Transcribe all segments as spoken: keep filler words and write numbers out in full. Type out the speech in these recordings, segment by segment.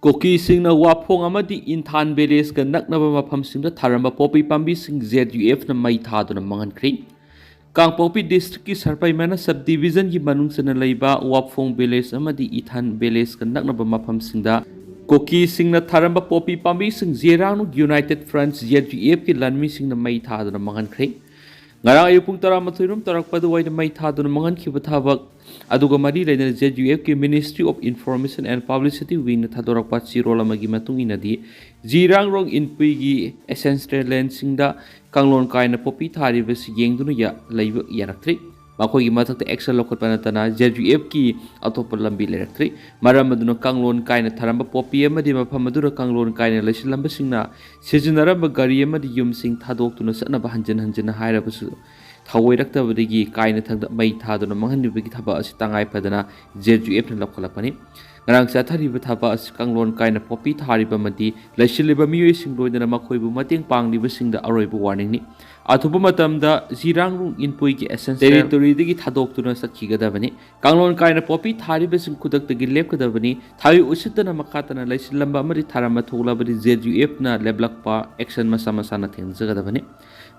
ꯀꯨꯀꯤꯁꯤꯡꯅ ꯋꯥꯐꯣꯡ ꯑꯃꯗꯤ ꯏꯟꯊꯥꯟ ꯚꯤꯂꯦꯖꯀ ꯅꯛꯅꯕ ꯃꯐꯝꯁꯤꯡꯗ ꯊꯥꯔꯝꯕ ꯄꯣꯄꯤ ꯄꯥꯝꯕꯤꯁꯤꯡ ꯖꯦ ꯌꯨ ꯑꯦꯐꯅ ꯃꯩ ꯊꯥꯗꯨꯅ ꯃꯥꯡꯍꯟꯈ꯭ꯔꯦ꯫ ꯀꯥꯡꯄꯣꯛꯄꯤ ꯗꯤꯁꯇ꯭ꯔꯤꯛꯀꯤ ꯁꯔꯄꯩꯃꯅ ꯁꯕ ꯗꯤꯕꯤꯖꯟꯒꯤ ꯃꯅꯨꯡ ꯆꯟꯅ ꯂꯩꯕ ꯋꯥꯐꯣꯡ ꯚꯤꯂꯦꯖ ꯑꯃꯗꯤ ꯏꯊꯥꯟ ꯚꯤꯂꯦꯖꯀ ꯅꯛꯅꯕ ꯃꯐꯝꯁꯤꯡꯗ ꯀꯨꯀꯤꯁꯤꯡꯅ ꯊꯥꯔꯝꯕ ꯄꯣꯄꯤ ꯄꯥꯝꯕꯤꯁꯤꯡ ꯖꯤꯔꯥꯡꯅꯨ ꯌꯨꯅꯥꯏꯇꯦꯗ ꯐ꯭ꯔꯟꯠ, ꯖꯦ ꯌꯨ ꯑꯦꯐꯀꯤ ꯂꯥꯟꯃꯤꯁꯤꯡꯅ ꯃꯩ ꯊꯥꯗꯨꯅ ꯃꯥꯡꯍꯟꯈ꯭ꯔꯦ꯫ ꯉꯔꯥꯡ ꯑꯌꯨꯛ ꯄꯨꯡ ꯇꯔꯥꯃꯥꯊꯣꯏ ꯔꯣꯝ ꯇꯥꯔꯛꯄ ꯑꯗꯨꯋꯥꯏꯗ ꯃꯩ ꯊꯥꯗꯨꯅ ꯃꯥꯡꯍꯟꯈꯤꯕ ꯊꯕꯛ ꯑꯗꯨꯒ ꯃꯔꯤ ꯂꯩꯅꯅ ꯖꯦ ꯌꯨ ꯑꯦꯐꯀꯤ Ministry of Information and Publicity wingꯅ ꯊꯥꯗꯣꯔꯛꯄ ꯆꯦꯔꯣꯜ ꯑꯃꯒꯤ ꯃꯇꯨꯡ ꯏꯟꯅꯗꯤ, ꯖꯤꯔꯥꯡꯔꯣꯡ ꯏꯟꯄꯨꯏꯒꯤ ancestral landꯁꯤꯡꯗ ꯀꯥꯡꯂꯣꯟ ꯀꯥꯏꯅ ꯄꯣꯄꯤ ꯊꯥꯔꯤꯕꯁꯤ ꯌꯦꯡꯗꯨꯅ ꯌꯥ-, ꯂꯩꯕ ꯌꯥꯔꯛꯇ꯭ꯔꯤ꯫ ꯃꯈꯣꯏꯒꯤ ꯃꯊꯛꯇ action ꯂꯧꯈꯠꯄ ꯅꯠꯇꯅ ꯖꯦ ꯌꯨ ꯑꯦꯐꯀꯤ ꯑꯇꯣꯞꯄ ꯂꯝꯕꯤ ꯂꯩꯔꯛꯇ꯭ꯔꯤ꯫ ꯃꯔꯝ ꯑꯗꯨꯅ ꯀꯥꯡꯂꯣꯟ ꯀꯥꯏꯅ ꯊꯥꯔꯝꯕ ꯄꯣꯄꯤ ꯑꯃꯗꯤ ꯃꯐꯝ ꯑꯗꯨꯗ ꯀꯥꯡꯂꯣꯟ ꯀꯥꯏꯅ ꯂꯩꯁꯤꯜꯂꯝꯕꯁꯤꯡꯅ ꯁꯤꯖꯤꯟꯅꯔꯝꯕ ꯒꯥꯔꯤ ꯑꯃꯗꯤ ꯌꯨꯝꯁꯤꯡ ꯊꯥꯗꯣꯛꯇꯨꯅ ꯆꯠꯅꯕ ꯍꯟꯖꯤꯟ ꯍꯟꯖꯤꯟꯅ ꯍꯥꯏꯔꯕꯁꯨ ꯊꯧꯑꯣꯏꯔꯛꯇꯕꯗꯒꯤ ꯀꯥꯏꯅꯊꯪꯗ ꯃꯩ ꯊꯥꯗꯨꯅ ꯃꯥꯡꯍꯟꯕꯒꯤ ꯊꯕꯛ ꯑꯁꯤ ꯇꯉꯥꯏ ꯐꯗꯅ ꯖꯦ ꯌꯨ ꯑꯦꯐꯅ ꯂꯧꯈꯠꯂꯛꯄꯅꯤ꯫ ꯉꯔꯥꯡ ꯆꯠꯊꯔꯤꯕ ꯊꯕꯛ ꯑꯁꯤ ꯀꯥꯡꯂꯣꯟ ꯀꯥꯏꯅ ꯄꯣꯄꯤ ꯊꯥꯔꯤꯕ ꯑꯃꯗꯤ ꯂꯩꯁꯤꯜꯂꯤꯕ ꯃꯤꯑꯣꯏꯁꯤꯡ ꯂꯣꯏꯅꯅ ꯃꯈꯣꯏꯕꯨ ꯃꯇꯦꯡ ꯄꯥꯡꯂꯤꯕꯁꯤꯡꯗ ꯑꯔꯣꯏꯕ warningꯅꯤ꯫ ꯑꯊꯨꯕ ꯃꯇꯝꯗ ꯖꯤꯔꯥꯡꯔꯨꯡ ꯏꯟꯄꯨꯏꯒꯤ ancestral territoryꯗꯒꯤ ꯊꯥꯗꯣꯛꯇꯨꯅ ꯆꯠꯈꯤꯒꯗꯕꯅꯤ꯫ ꯀꯥꯡꯂꯣꯟ ꯀꯥꯏꯅ ꯄꯣꯄꯤ ꯊꯥꯔꯤꯕꯁꯤꯡ ꯈꯨꯗꯛꯇꯒꯤ ꯂꯦꯞꯀꯗꯕꯅꯤ꯫ ꯊꯥꯏꯑꯣꯏ ꯎꯁꯤꯠꯇꯅ ꯃꯈꯥ ꯇꯥꯅ ꯂꯩꯁꯤꯜꯂꯝꯕ ꯑꯃꯗꯤ ꯊꯥꯔꯝꯕ ꯊꯣꯛꯂꯕꯗꯤ ꯖꯦ ꯌꯨ ꯑꯦꯐꯅ ꯂꯦꯞꯂꯛꯄ action ꯃꯁꯥ ꯃꯁꯥꯅ ꯊꯦꯡꯅꯖꯒꯗꯕꯅꯤ꯫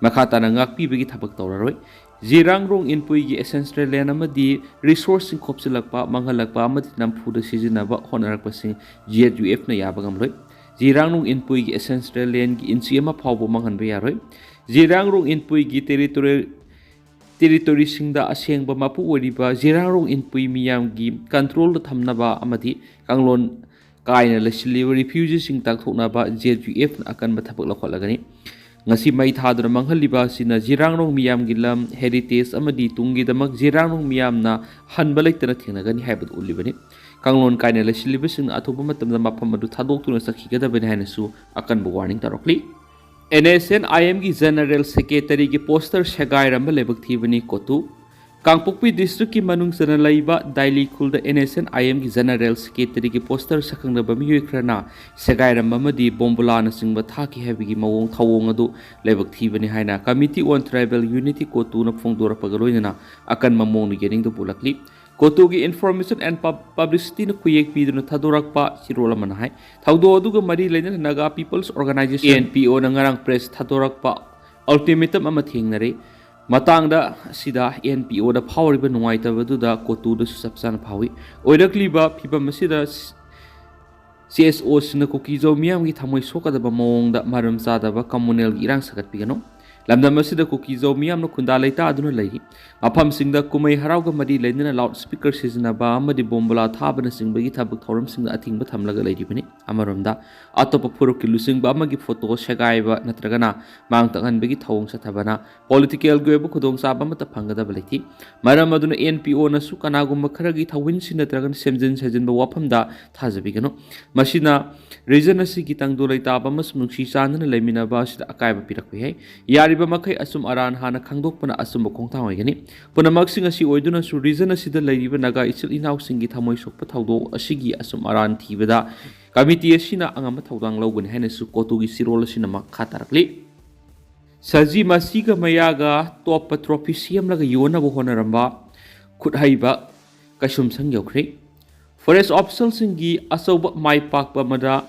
ꯃꯈꯥ ꯇꯥꯅ ꯉꯥꯛꯄꯤꯕꯒꯤ ꯊꯕꯛ ꯇꯧꯔꯔꯣꯏ꯫ ꯖꯤꯔꯥꯡꯔꯣꯡ ꯏꯟꯄꯨꯏꯒꯤ ancestral land ꯑꯃꯗꯤ resourceꯁꯤꯡ ꯈꯣꯞꯆꯤꯜꯂꯛꯄ, ꯃꯥꯡꯍꯜꯂꯛꯄ ꯑꯃꯗꯤ ꯅꯝꯐꯨꯗ ꯁꯤꯖꯤꯟꯅꯕ ꯍꯣꯠꯅꯔꯛꯄꯁꯤꯡ ꯖꯦ ꯌꯨ ꯑꯦꯐꯅ ꯌꯥꯕ ꯉꯝꯂꯣꯏ꯫ ꯖꯤꯔꯥꯡꯔꯣꯡ ꯏꯟꯄꯨꯏꯒꯤ ancestral landꯒꯤ ꯏꯟꯆꯤ ꯑꯃ ꯐꯥꯎꯕ ꯃꯥꯡꯍꯟꯕ ꯌꯥꯔꯣꯏ꯫ ꯖꯤꯔꯥꯡꯔꯣꯡ ꯏꯟꯄꯨꯏꯒꯤ territorial territoryꯁꯤꯡꯗ ꯑꯁꯦꯡꯕ ꯃꯄꯨ ꯑꯣꯏꯔꯤꯕ ꯖꯤꯔꯥꯡꯔꯣꯡ ꯏꯟꯄꯨꯏ ꯃꯤꯌꯥꯝꯒꯤ controlꯗ ꯊꯝꯅꯕ ꯑꯃꯗꯤ ꯀꯥꯡꯂꯣꯟ ꯀꯥꯏꯅ ꯂꯩꯁꯤꯜꯂꯤꯕ refugeeꯁꯤꯡ ꯇꯥꯛꯊꯣꯛꯅꯕ ꯖꯦ ꯌꯨ ꯑꯦꯐꯅ ꯑꯀꯟꯕ ꯊꯕꯛ ꯂꯧꯈꯠꯂꯒꯅꯤ꯫ ꯉꯁꯤ ꯃꯩ ꯊꯥꯗꯨꯅ ꯃꯥꯡꯍꯜꯂꯤꯕ ꯑꯁꯤꯅ ꯖꯤꯔꯥꯡꯔꯣꯡ ꯃꯤꯌꯥꯝꯒꯤ ꯂꯝ, heritage ꯑꯃꯗꯤ ꯇꯨꯡꯒꯤꯗꯃꯛ ꯖꯤꯔꯥꯡꯔꯣꯡ ꯃꯤꯌꯥꯝꯅ ꯍꯟꯕ ꯂꯩꯇꯅ ꯊꯦꯡꯅꯒꯅꯤ ꯍꯥꯏꯕꯗꯨ ꯎꯠꯂꯤꯕꯅꯤ꯫ ꯀꯥꯡꯂꯣꯟ ꯀꯥꯏꯅ ꯂꯩꯁꯤꯜꯂꯤꯕꯁꯤꯡꯅ ꯑꯊꯨꯕ ꯃꯇꯝꯗ ꯃꯐꯝ ꯑꯗꯨ ꯊꯥꯗꯣꯛꯇꯨꯅ ꯆꯠꯈꯤꯒꯗꯕꯅꯤ ꯍꯥꯏꯅꯁꯨ ꯑꯀꯟꯕ warning ꯇꯧꯔꯛꯂꯤ꯫ ꯑꯦꯟ ꯑꯦꯁ ꯑꯦꯟ ꯑꯥꯏ ꯑꯦꯝꯒꯤ general secretaryꯒꯤ poster ꯁꯦꯒꯥꯏꯔꯝꯕ ꯂꯥꯏꯕꯛ ꯊꯤꯕꯅꯤ ꯀꯣꯇꯨ꯫ ꯀꯥꯡꯄꯣꯛꯄꯤ ꯗꯤꯁꯇ꯭ꯔꯤꯛꯀꯤ ꯃꯅꯨꯡ ꯆꯟꯅ ꯂꯩꯕ ꯗꯥꯏꯂꯤ ꯈꯨꯜꯗ ꯑꯦꯟ ꯑꯦꯁ ꯑꯦꯟ ꯑꯥꯏ ꯑꯦꯝꯒꯤ ꯖꯦꯅꯔꯦꯜ ꯁꯦꯀ꯭ꯔꯦꯇꯔꯤꯒꯤ ꯄꯣꯁꯇꯔ ꯁꯛꯈꯪꯅꯕ ꯃꯤꯑꯣꯏ ꯈꯔꯅ ꯁꯦꯒꯥꯏꯔꯝꯕ ꯑꯃꯗꯤ ꯕꯣꯝꯕꯨꯂꯥꯅꯆꯤꯡꯕ ꯊꯥꯈꯤ ꯍꯥꯏꯕꯒꯤ ꯃꯑꯣꯡ ꯊꯧꯑꯣꯡ ꯑꯗꯨ ꯂꯥꯏꯕꯛ ꯊꯤꯕꯅꯤ ꯍꯥꯏꯅ Committee on Tribal Unity ꯀꯣꯇꯨꯅ ꯐꯣꯡꯗꯣꯔꯛꯄꯒ ꯂꯣꯏꯅꯅ ꯑꯀꯟꯕ ꯃꯑꯣꯡꯗ ꯌꯦꯅꯤꯡꯗ ꯄꯨꯂꯛꯂꯤ꯫ ꯀꯣꯇꯨꯒꯤ Information and Pub-, Publicityꯅ ꯈꯨꯌꯦꯛ ꯄꯤꯗꯨꯅ ꯊꯥꯗꯣꯔꯛꯄ ꯆꯤꯔꯣꯜ ꯑꯃꯅ ꯍꯥꯏ, ꯊꯧꯗꯣꯛ ꯑꯗꯨꯒ ꯃꯔꯤ ꯂꯩꯅꯅ Naga People's Organisation, N P ꯑꯣꯅ ꯉꯔꯥꯡ ꯄ꯭ꯔꯦꯁ ꯊꯥꯗꯣꯔꯛꯄ ꯑꯜꯇꯤꯃꯦꯇꯝ ꯑꯃ ꯊꯦꯡꯅꯔꯦ꯫ ꯃꯇꯥꯡꯗ ꯑꯁꯤꯗ ꯑꯦꯟ ꯄꯤ ꯑꯣꯗ ꯐꯥꯎꯔꯤꯕ ꯅꯨꯡꯉꯥꯏꯇꯕꯗꯨꯗ ꯀꯣꯇꯨꯗꯁꯨ ꯆꯞ ꯆꯥꯅ ꯐꯥꯎꯏ꯫ ꯑꯣꯏꯔꯛꯂꯤꯕ ꯐꯤꯕꯝ ꯑꯁꯤꯗ ꯁꯤ ꯑꯦꯁ ꯑꯣꯁꯤꯡꯅ ꯀꯨꯀꯤꯖꯧ ꯃꯤꯌꯥꯝꯒꯤ ꯊꯃꯣꯏ ꯁꯣꯛꯀꯗꯕ ꯃꯑꯣꯡꯗ ꯃꯔꯝ ꯆꯥꯗꯕ ꯀꯝꯃꯨꯅꯦꯜꯒꯤ ꯏꯔꯥꯡ ꯁꯥꯒꯠꯄꯤꯒꯅꯨ꯫ ꯂꯝꯗꯝ ꯑꯁꯤꯗ ꯀꯨꯀꯤꯖꯧ ꯃꯤꯌꯥꯝꯅ ꯈꯨꯟꯗꯥ ꯂꯩꯇꯥꯗꯨꯅ ꯂꯩꯔꯤ꯫ ꯃꯐꯝꯁꯤꯡꯗ ꯀꯨꯝꯍꯩ ꯍꯔꯥꯎꯒ ꯃꯔꯤ ꯂꯩꯅꯅ ꯂꯥꯎꯗ ꯁ꯭ꯄꯤꯀꯔ ꯁꯤꯖꯤꯟꯅꯕ ꯑꯃꯗꯤ ꯕꯣꯝꯕꯨꯂꯥ ꯊꯥꯕꯅꯆꯤꯡꯕꯒꯤ ꯊꯕꯛ ꯊꯧꯔꯝꯁꯤꯡꯗ ꯑꯊꯤꯡꯕ ꯊꯝꯂꯒ ꯂꯩꯔꯤꯕꯅꯤ꯫ ꯑꯃꯔꯣꯝꯗ, ꯑꯇꯣꯞꯄ ꯐꯨꯔꯨꯞꯀꯤ ꯂꯨꯆꯤꯡꯕ ꯑꯃꯒꯤ ꯐꯣꯇꯣ ꯁꯦꯒꯥꯏꯕ ꯅꯠꯇ꯭ꯔꯒꯅ ꯃꯥꯡ ꯇꯥꯛꯍꯟꯕꯒꯤ ꯊꯧꯑꯣꯡ ꯆꯠꯊꯕꯅ ꯄꯣꯂꯤꯇꯤꯀꯦꯜꯒꯤ ꯑꯣꯏꯕ ꯈꯨꯗꯣꯡꯆꯥꯕ ꯑꯃꯠꯇ ꯐꯪꯒꯗꯕ ꯂꯩꯇꯦ꯫ ꯃꯔꯝ ꯑꯗꯨꯅ ꯑꯦꯟ ꯄꯤ ꯑꯣꯅꯁꯨ ꯀꯅꯥꯒꯨꯝꯕ ꯈꯔꯒꯤ ꯊꯧꯑꯣꯏꯟꯁꯤꯟ ꯅꯠꯇ꯭ꯔꯒꯅ ꯁꯦꯝꯖꯤꯟ ꯁꯥꯖꯤꯟꯕ ꯋꯥꯐꯝꯗ ꯊꯥꯖꯕꯤꯒꯅꯨ꯫ ꯃꯁꯤꯅ ꯔꯤꯖꯟ ꯑꯁꯤꯒꯤ ꯇꯪꯗꯨ ꯂꯩꯇꯥꯕ ꯑꯃꯁꯨꯡ ꯅꯨꯡꯁꯤ ꯆꯥꯟꯅꯅ ꯂꯩꯃꯤꯟꯅꯕ ꯑꯁꯤꯗ ꯑꯀꯥꯏꯕ ꯄꯤꯔꯛꯄ ꯌꯥꯏ꯫ ꯌꯥꯔꯤꯕ ꯃꯈꯩ ꯑꯆꯨꯝ ꯑꯔꯥꯟ ꯍꯥꯟꯅ ꯈꯪꯗꯣꯛꯄꯅ ꯑꯆꯨꯝꯕ ꯈꯣꯡꯊꯥꯡ ꯑꯣꯏꯒꯅꯤ꯫ ꯄꯨꯝꯅꯃꯛꯁꯤꯡ ꯑꯁꯤ ꯑꯣꯏꯗꯨꯅꯁꯨ ꯔꯤꯖꯟ ꯑꯁꯤꯗ ꯂꯩꯔꯤꯕ ꯅꯥꯒꯥ ꯏꯆꯤꯜ ꯏꯅꯥꯎꯁꯤꯡꯒꯤ ꯊꯃꯣꯏ ꯁꯣꯛꯄ ꯊꯧꯗꯣꯛ ꯑꯁꯤꯒꯤ ꯑꯆꯨꯝ ꯑꯔꯥꯟ ꯊꯤꯕꯗ ꯀꯃꯤꯇꯤ ꯑꯁꯤꯅ ꯑꯉꯝꯕ ꯊꯧꯗꯥꯡ ꯂꯧꯒꯅꯤ ꯍꯥꯏꯅꯁꯨ ꯀꯣꯇꯨꯒꯤ ꯆꯤꯔꯣꯜ ꯑꯁꯤꯅ ꯃꯈꯥ ꯇꯥꯔꯛꯂꯤ꯫ ꯁꯖꯤ ꯃꯁꯤꯒ ꯃꯌꯥꯒ ꯇꯣꯞꯄ ꯇ꯭ꯔꯣꯐꯤ ꯁꯦꯝꯂꯒ ꯌꯣꯟꯅꯕ ꯍꯣꯠꯅꯔꯝꯕ ꯈꯨꯠꯍꯩꯕ ꯀꯩꯁꯨꯝꯁꯪ ꯌꯧꯈ꯭ꯔꯦ꯫ ꯐꯣꯔꯦꯁ ꯑꯣꯐꯤꯁꯦꯜꯁꯤꯡꯒꯤ ꯑꯆꯧꯕ ꯃꯥꯏ ꯄꯥꯛꯄ ꯑꯃꯗ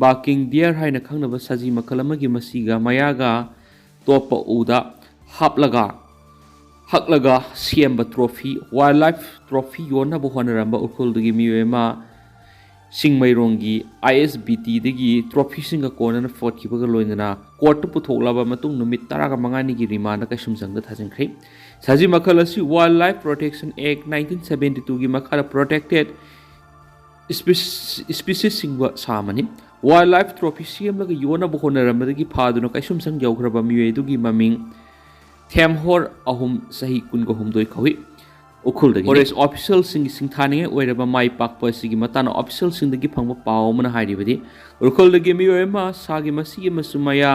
ꯕꯥꯀꯤꯡ ꯗꯤꯌꯔ ꯍꯥꯏꯅ ꯈꯪꯅꯕ ꯁꯖꯤ ꯃꯈꯜ ꯑꯃꯒꯤ ꯃꯁꯤꯒ ꯃꯌꯥꯒ ꯇꯣꯞꯄ ꯎꯗ ꯍꯥꯞꯂꯒ, ꯍꯛꯂꯒ ꯁꯦꯝꯕ ꯇ꯭ꯔꯣꯐꯤ, ꯋꯥꯏꯜ ꯂꯥꯏꯐ ꯇ꯭ꯔꯣꯐꯤ ꯌꯣꯟꯅꯕ ꯍꯣꯠꯅꯔꯝꯕ ꯎꯈ꯭ꯔꯨꯜꯗꯒꯤ ꯃꯤꯑꯣꯏ ꯑꯃ ꯆꯤꯡꯃꯩꯔꯣꯡꯒꯤ ꯑꯥꯏ ꯑꯦꯁ ꯕꯤ ꯇꯤꯗꯒꯤ ꯇ꯭ꯔꯣꯐꯤꯁꯤꯡꯒ ꯀꯣꯟꯅꯅ ꯐꯣꯠꯈꯤꯕꯒ ꯂꯣꯏꯅꯅ ꯀꯣꯔꯠꯇ ꯄꯨꯊꯣꯛꯂꯕ ꯃꯇꯨꯡ ꯅꯨꯃꯤꯠ ꯇꯔꯥꯒ ꯃꯉꯥꯅꯤꯒꯤ ꯔꯤꯃꯥꯟꯗ ꯀꯩꯁꯨꯝꯁꯪꯗ ꯊꯥꯖꯤꯟꯈ꯭ꯔꯦ꯫ ꯁꯖꯤ ꯃꯈꯜ ꯑꯁꯤ Wildlife Protection Act nineteen seventy twoꯒꯤ ꯃꯈꯥꯗ protected species ꯁꯤꯡꯕ ꯁꯥ ꯑꯃꯅꯤ꯫ ꯋꯥꯏꯜ ꯂꯥꯏꯐ ꯇ꯭ꯔꯣꯐꯤ ꯁꯦꯝꯂꯒ ꯌꯣꯟꯅꯕ ꯍꯣꯠꯅꯔꯝꯕꯗꯒꯤ ꯐꯥꯗꯨꯅ ꯀꯩꯁꯨꯝꯁꯪ ꯌꯧꯈ꯭ꯔꯕ ꯃꯤꯑꯣꯏ ꯑꯗꯨꯒꯤ ꯃꯃꯤꯡ ꯊꯦꯝꯍꯣꯔ ꯑꯍꯨꯝ, ꯆꯍꯤ ꯀꯨꯟꯒ ꯍꯨꯝꯗꯣꯏ ꯀꯧꯏ꯫ ꯎꯈ꯭ꯔꯨꯜꯗꯒꯤ ꯐꯣꯔꯦꯁ ꯑꯣꯐꯤꯁꯦꯜꯁꯤꯡꯒꯤ ꯁꯤꯡꯊꯥꯅꯤꯡꯉꯥꯏ ꯑꯣꯏꯔꯕ ꯃꯥꯏ ꯄꯥꯛꯄ ꯑꯁꯤꯒꯤ ꯃꯇꯥꯡꯗ ꯑꯣꯐꯤꯁꯦꯜꯁꯤꯡꯗꯒꯤ ꯐꯪꯕ ꯄꯥꯎ ꯑꯃꯅ ꯍꯥꯏꯔꯤꯕꯗꯤ, ꯎꯈ꯭ꯔꯨꯜꯗꯒꯤ ꯃꯤꯑꯣꯏ ꯑꯃ ꯁꯥꯒꯤ ꯃꯁꯤ ꯑꯃꯁꯨꯡ ꯃꯌꯥ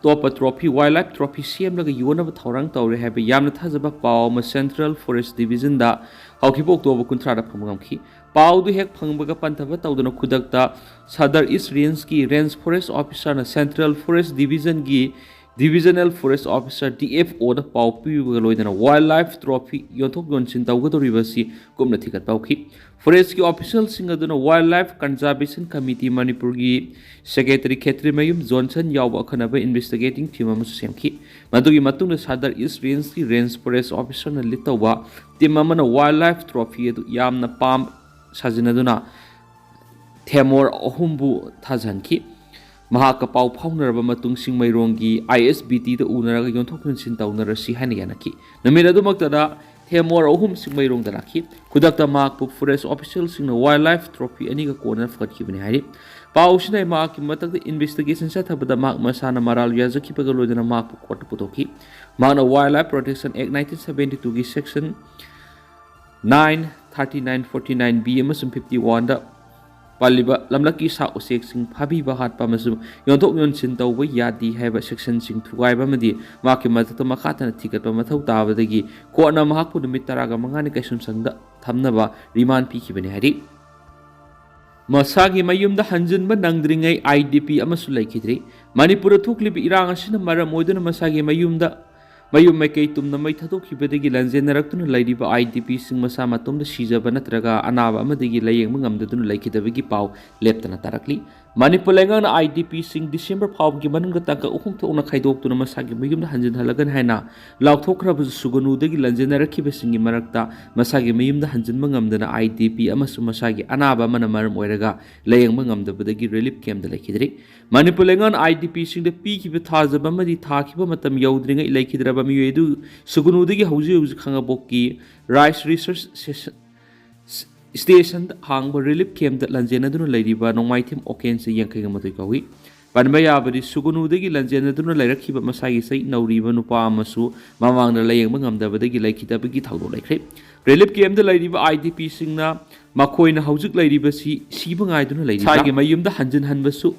ꯑꯇꯣꯞꯄ trophy, wildlife trophy ꯁꯦꯝꯂꯒ ꯌꯣꯟꯅꯕ ꯊꯧꯔꯥꯡ ꯇꯧꯔꯦ ꯍꯥꯏꯕ ꯌꯥꯝꯅ ꯊꯥꯖꯕ ꯄꯥꯎ ꯑꯃ Central Forest Division ꯗ ꯍꯧꯈꯤꯕ October ꯀꯨꯟꯊ꯭ꯔꯥꯗ ꯐꯪꯕ ꯉꯝꯈꯤ꯫ ꯄꯥꯎꯗꯨ ꯍꯦꯛ ꯐꯪꯕꯒ ꯄꯟꯊꯕ ꯇꯧꯗꯅ ꯈꯨꯗꯛꯇ Sadar East Range ꯀꯤ Range Forest Officer ꯅ Central Forest Division ꯒꯤ Divisional Forest Officer, D F O ꯗ ꯄꯥꯎ ꯄꯤꯕꯒ ꯂꯣꯏꯅꯅ wildlife trophy ꯌꯣꯟꯊꯣꯛ ꯌꯣꯟꯁꯤꯟ ꯇꯧꯒꯗꯧꯔꯤꯕ ꯑꯁꯤ ꯀꯨꯞꯅ ꯊꯤꯒꯠꯄ ꯍꯧꯈꯤ꯫ Forest ꯀꯤ official ꯁꯤꯡ ꯑꯗꯨꯅ Wildlife Conservation Committee ꯃꯅꯤꯄꯨꯔꯒꯤ Secretary ꯈꯦꯇ꯭ꯔꯤꯃꯌꯨꯝ ꯖꯣꯟꯁꯟ ꯌꯥꯎꯕ ꯑꯈꯟꯅꯕ investigating team ꯑꯃꯁꯨ ꯁꯦꯝꯈꯤ꯫ ꯃꯗꯨꯒꯤ ꯃꯇꯨꯡꯗ Sadar East Range ꯀꯤ Range Forest Officer ꯅ lead ꯇꯧꯕ team ꯑꯃꯅ wildlife trophy ꯑꯗꯨ ꯌꯥꯝꯅ ꯄꯥꯝ ꯁꯥꯖꯤꯟꯅꯗꯨꯅ ꯊꯦꯃꯣꯔ ꯑꯍꯨꯝꯕꯨ ꯊꯥꯖꯍꯟꯈꯤ꯫ ꯃꯍꯥꯛꯀ ꯄꯥꯎ ꯐꯥꯎꯅꯔꯕ ꯃꯇꯨꯡ ꯆꯤꯡꯃꯩꯔꯣꯡꯒꯤ I S B T ꯗ ꯎꯅꯔꯒ ꯌꯣꯟꯊꯣꯛ ꯌꯣꯟꯁꯤꯟ ꯇꯧꯅꯔꯁꯤ ꯍꯥꯏꯅ ꯌꯥꯅꯈꯤ꯫ ꯅꯨꯃꯤꯠ ꯑꯗꯨꯃꯛꯇꯗ ꯊꯦꯃꯣꯔ ꯑꯍꯨꯝ ꯆꯤꯡꯃꯩꯔꯣꯡꯗ ꯂꯥꯛꯈꯤ꯫ ꯈꯨꯗꯛꯇ ꯃꯍꯥꯛꯄꯨ forest official ꯁꯤꯡꯅ wildlife trophy ꯑꯅꯤꯒ ꯀꯣꯟꯅꯅ ꯐꯒꯠꯈꯤꯕꯅꯤ ꯍꯥꯏꯔꯤ꯫ ꯄꯥꯎꯁꯤꯅ ꯃꯍꯥꯛꯀꯤ ꯃꯊꯛꯇ investigation ꯆꯠꯊꯕꯗ ꯃꯍꯥꯛ ꯃꯁꯥꯅ ꯃꯔꯥꯜ ꯌꯥꯖꯈꯤꯕꯒ ꯂꯣꯏꯅꯅ ꯃꯍꯥꯛꯄꯨ court ꯇ ꯄꯨꯊꯣꯛꯈꯤ꯫ ꯃꯍꯥꯛꯅ Wildlife Protection Act nineteen seventy two ꯒꯤ section nine, thirty nine, forty nine B ꯑꯃꯁꯨꯡ fifty one ꯗ ꯄꯜꯂꯤꯕ ꯂꯝꯂꯛꯀꯤ ꯁꯥ ꯎꯆꯦꯛꯁꯤꯡ ꯐꯥꯕꯤꯕ, ꯍꯥꯠꯄ ꯑꯃꯁꯨꯡ ꯌꯣꯟꯊꯣꯛ ꯌꯣꯟꯁꯤꯟ ꯇꯧꯕ ꯌꯥꯗꯦ ꯍꯥꯏꯕ section ꯁꯤꯡ ꯊꯨꯒꯥꯏꯕ ꯑꯃꯗꯤ ꯃꯍꯥꯛꯀꯤ ꯃꯊꯛꯇ ꯃꯈꯥ ꯇꯥꯅ ꯊꯤꯒꯠꯄ ꯃꯊꯧ ꯇꯥꯕꯗꯒꯤ court ꯅ ꯃꯍꯥꯛꯄꯨ ꯅꯨꯃꯤꯠ ꯇꯔꯥꯒ ꯃꯉꯥꯅꯤ ꯀꯩꯁꯨꯝꯁꯪꯗ ꯊꯝꯅꯕ remand ꯄꯤꯈꯤꯕꯅꯤ ꯍꯥꯏꯔꯤ꯫ ꯃꯁꯥꯒꯤ ꯃꯌꯨꯝꯗ ꯍꯟꯖꯤꯟꯕ ꯅꯪꯗ꯭ꯔꯤꯉꯩ I D P ꯑꯃꯁꯨ ꯂꯩꯈꯤꯗ꯭ꯔꯤ꯫ ꯃꯅꯤꯄꯨꯔꯗ ꯊꯣꯛꯂꯤꯕ ꯏꯔꯥꯡ ꯑꯁꯤꯅ ꯃꯔꯝ ꯑꯣꯏꯗꯨꯅ ꯃꯁꯥꯒꯤ ꯃꯌꯨꯝꯗ ꯃꯌꯨꯝ ꯃꯩꯀꯩ ꯇꯨꯝꯅ ꯃꯩ ꯊꯥꯗꯣꯛꯈꯤꯕꯗꯒꯤ ꯂꯟꯖꯦꯟꯅꯔꯛꯇꯨꯅ ꯂꯩꯔꯤꯕ I D P ꯁꯤꯡ ꯃꯁꯥ ꯃꯇꯣꯝꯗ ꯁꯤꯖꯕ ꯅꯠꯇ꯭ꯔꯒ ꯑꯅꯥꯕ ꯑꯃꯗꯒꯤ ꯂꯥꯌꯦꯡꯕ ꯉꯝꯗꯗꯨꯅ ꯂꯩꯈꯤꯗꯕꯒꯤ ꯄꯥꯎ ꯂꯦꯞꯇꯅ ꯇꯥꯔꯛꯂꯤ꯫ ꯃꯅꯤꯄꯨꯔ ꯂꯩꯉꯥꯛꯅ I D P ꯁꯤꯡ December ꯐꯥꯎꯕꯒꯤ ꯃꯅꯨꯡꯗ ꯇꯥꯡꯀꯛ ꯑꯍꯨꯝ ꯊꯣꯛꯅ ꯈꯥꯏꯗꯣꯛꯇꯨꯅ ꯃꯁꯥꯒꯤ ꯃꯌꯨꯝꯗ ꯍꯟꯖꯤꯟꯍꯜꯂꯒꯅꯤ ꯍꯥꯏꯅ ꯂꯥꯎꯊꯣꯛꯈ꯭ꯔꯕꯁꯨ, ꯁꯨꯒꯅꯨꯗꯒꯤ ꯂꯟꯖꯦꯟꯅꯔꯛꯈꯤꯕꯁꯤꯡꯒꯤ ꯃꯔꯛꯇ ꯃꯁꯥꯒꯤ ꯃꯌꯨꯝꯗ ꯍꯟꯖꯤꯟꯕ ꯉꯝꯗꯅ I D P ꯑꯃꯁꯨꯡ ꯃꯁꯥꯒꯤ ꯑꯅꯥꯕ ꯑꯃꯅ ꯃꯔꯝ ꯑꯣꯏꯔꯒ ꯂꯥꯌꯦꯡꯕ ꯉꯝꯗꯕꯗꯒꯤ relief camp ꯇ ꯂꯩꯈꯤꯗ꯭ꯔꯤ꯫ ꯃꯅꯤꯄꯨꯔ ꯂꯩꯉꯥꯛꯅ I D P ꯁꯤꯡꯗ ꯄꯤꯈꯤꯕ ꯊꯥꯖꯕ ꯑꯃꯗꯤ ꯊꯥꯈꯤꯕ ꯃꯇꯝ ꯌꯧꯗ꯭ꯔꯤꯉꯩ ꯂꯩꯈꯤꯗ꯭ꯔꯕ ꯃꯤꯑꯣꯏ ꯑꯗꯨ ꯁꯨꯒꯅꯨꯗꯒꯤ ꯍꯧꯖꯤꯛ ꯍꯧꯖꯤꯛ ꯈꯥꯉꯕꯣꯛꯀꯤ Rice Research Station ꯗ ꯍꯥꯡꯕ relief camp ꯇ ꯂꯟꯖꯦꯟꯅꯗꯨꯅ ꯂꯩꯔꯤꯕ ꯅꯣꯡꯃꯥꯏꯊꯦꯝ ꯑꯣꯀꯦꯟꯁꯦ ꯌꯥꯡꯈꯩꯒ ꯃꯥꯊꯣꯏ ꯀꯧꯏ꯫ ꯄꯟꯕ ꯌꯥꯕꯗꯤ, ꯁꯨꯒꯅꯨꯗꯒꯤ ꯂꯟꯖꯦꯟꯅꯗꯨꯅ ꯂꯩꯔꯛꯈꯤꯕ ꯃꯁꯥꯒꯤ ꯆꯍꯤ ꯅꯧꯔꯤꯕ ꯅꯨꯄꯥ ꯑꯃꯁꯨ ꯃꯃꯥꯡꯗ ꯂꯥꯌꯦꯡꯕ ꯉꯝꯗꯕꯗꯒꯤ ꯂꯩꯈꯤꯗꯕꯒꯤ ꯊꯧꯗꯣꯛ ꯂꯩꯈ꯭ꯔꯦ꯫ Relief camp ꯇ ꯂꯩꯔꯤꯕ I D P ꯁꯤꯡꯅ ꯃꯈꯣꯏꯅ ꯍꯧꯖꯤꯛ ꯂꯩꯔꯤꯕꯁꯤ ꯁꯤꯕ ꯉꯥꯏꯗꯨꯅ ꯂꯩꯔꯤꯕ꯭ꯔꯥ? ꯃꯁꯥꯒꯤ ꯃꯌꯨꯝꯗ ꯍꯟꯖꯤꯟꯍꯟꯕꯁꯨ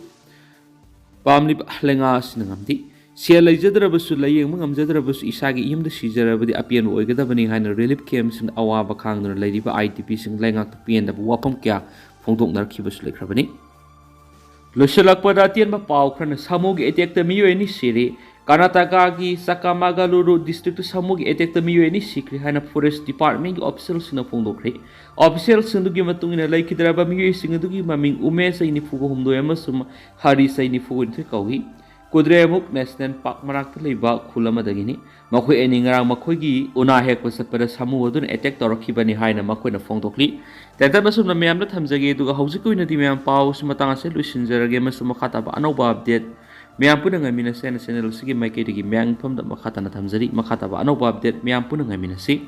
ꯄꯥꯝꯂꯤꯕ ꯂꯩꯉꯥꯛ ꯑꯁꯤꯅ ꯉꯝꯗꯦ꯫ ꯁꯦꯜ ꯂꯩꯖꯗ꯭ꯔꯕꯁꯨ, ꯂꯥꯌꯦꯡꯕ ꯉꯝꯖꯗ꯭ꯔꯕꯁꯨ, ꯏꯁꯥꯒꯤ ꯌꯨꯝꯗ ꯁꯤꯖꯔꯕꯗꯤ ꯑꯄꯦꯟꯕ ꯑꯣꯏꯒꯗꯕꯅꯤ ꯍꯥꯏꯅ ꯔꯤꯂꯤꯐ ꯀꯦꯝꯞꯁꯤꯡꯗ ꯑꯋꯥꯕ ꯈꯥꯡꯗꯨꯅ ꯂꯩꯔꯤꯕ ꯑꯥꯏ ꯗꯤ ꯄꯤꯁꯤꯡ ꯂꯩꯉꯥꯛꯇ ꯄꯦꯟꯗꯕ ꯋꯥꯐꯝ ꯀꯌꯥ ꯐꯣꯡꯗꯣꯛꯅꯔꯛꯈꯤꯕꯁꯨ ꯂꯩꯈ꯭ꯔꯕꯅꯤ꯫ ꯂꯣꯏꯁꯤꯜꯂꯛꯄꯗ ꯑꯇꯦꯟꯕ ꯄꯥꯎ ꯈꯔꯅ, ꯁꯥꯃꯨꯒꯤ ꯑꯦꯇꯦꯛꯇ ꯃꯤꯑꯣꯏ ꯑꯅꯤ ꯁꯤꯔꯦ꯫ ꯀꯔꯅꯥꯇꯀꯥꯒꯤ ꯆꯀꯃꯒꯂꯨꯔꯨ ꯗꯤꯁꯇ꯭ꯔꯤꯛꯇ ꯁꯥꯃꯨꯒꯤ ꯑꯦꯇꯦꯛꯇ ꯃꯤꯑꯣꯏ ꯑꯅꯤ ꯁꯤꯈ꯭ꯔꯦ ꯍꯥꯏꯅ ꯐꯣꯔꯦꯁ ꯗꯤꯄꯥꯔꯠꯃꯦꯟꯒꯤ ꯑꯣꯐꯤꯁꯤꯌꯦꯜꯁꯤꯡꯅ ꯐꯣꯡꯗꯣꯛꯈ꯭ꯔꯦ꯫ ꯑꯣꯐꯤꯁꯤꯌꯦꯜꯁꯤꯡꯗꯨꯒꯤ ꯃꯇꯨꯡ ꯏꯟꯅ, ꯂꯩꯈꯤꯗ꯭ꯔꯕ ꯃꯤꯑꯣꯏꯁꯤꯡ ꯑꯗꯨꯒꯤ ꯃꯃꯤꯡ ꯎꯃꯦ ꯆꯍꯤ ꯅꯤꯐꯨꯒ ꯍꯨꯝꯗꯣꯏ ꯑꯃꯁꯨꯡ ꯍꯔꯤ ꯆꯍꯤ ꯅꯤꯐꯨꯒ ꯅꯤꯊꯣꯏ ꯀꯧꯏ꯫ ꯀꯨꯗ꯭ꯔꯦꯃꯨꯈ ꯅꯦꯁꯅꯦꯜ ꯄꯥꯔꯛ ꯃꯅꯥꯛꯇ ꯂꯩꯕ ꯈꯨꯜ ꯑꯃꯗꯒꯤꯅꯤ꯫ ꯃꯈꯣꯏ ꯑꯅꯤ ꯉꯔꯥꯡ ꯃꯈꯣꯏꯒꯤ ꯎꯅꯥ ꯍꯦꯛꯄ ꯆꯠꯄꯗ ꯁꯥꯃꯨ ꯑꯗꯨꯅ ꯑꯦꯇꯦꯛ ꯇꯧꯔꯛꯈꯤꯕꯅꯤ ꯍꯥꯏꯅ ꯃꯈꯣꯏꯅ ꯐꯣꯡꯗꯣꯛꯂꯤ꯫ ꯇꯦꯟꯇꯛꯅ ꯑꯁꯨꯝꯅ ꯃꯌꯥꯝꯗ ꯊꯝꯖꯒꯦ, ꯑꯗꯨꯒ ꯍꯧꯖꯤꯛꯀꯤ ꯑꯣꯏꯅꯗꯤ ꯃꯌꯥꯝ ꯄꯥꯎ ꯑꯁꯤ ꯃꯇꯥꯡ ꯑꯁꯤꯗ ꯂꯣꯏꯁꯤꯟꯖꯔꯒꯦ, ꯑꯃꯁꯨꯡ ꯃꯈꯥ ꯇꯥꯕ ꯑꯅꯧꯕ ꯑꯞꯗꯦꯠ ꯃꯌꯥꯝ ꯄꯨꯟꯅ ꯉꯥꯏꯃꯤꯟꯅꯁꯦ ꯍꯥꯏꯅ ꯆꯦꯅꯦꯜ ꯑꯁꯤꯒꯤ ꯃꯥꯏꯀꯩꯗꯒꯤ ꯃꯌꯥꯝꯒꯤ ꯃꯐꯝꯗ ꯃꯈꯥ ꯇꯥꯅ ꯊꯝꯖꯔꯤ꯫ ꯃꯈꯥ ꯇꯥꯕ ꯑꯅꯧꯕ ꯑꯞꯗꯦꯠ ꯃꯌꯥꯝ ꯄꯨꯟꯅ ꯉꯥꯏꯃꯤꯟꯅꯁꯤ꯫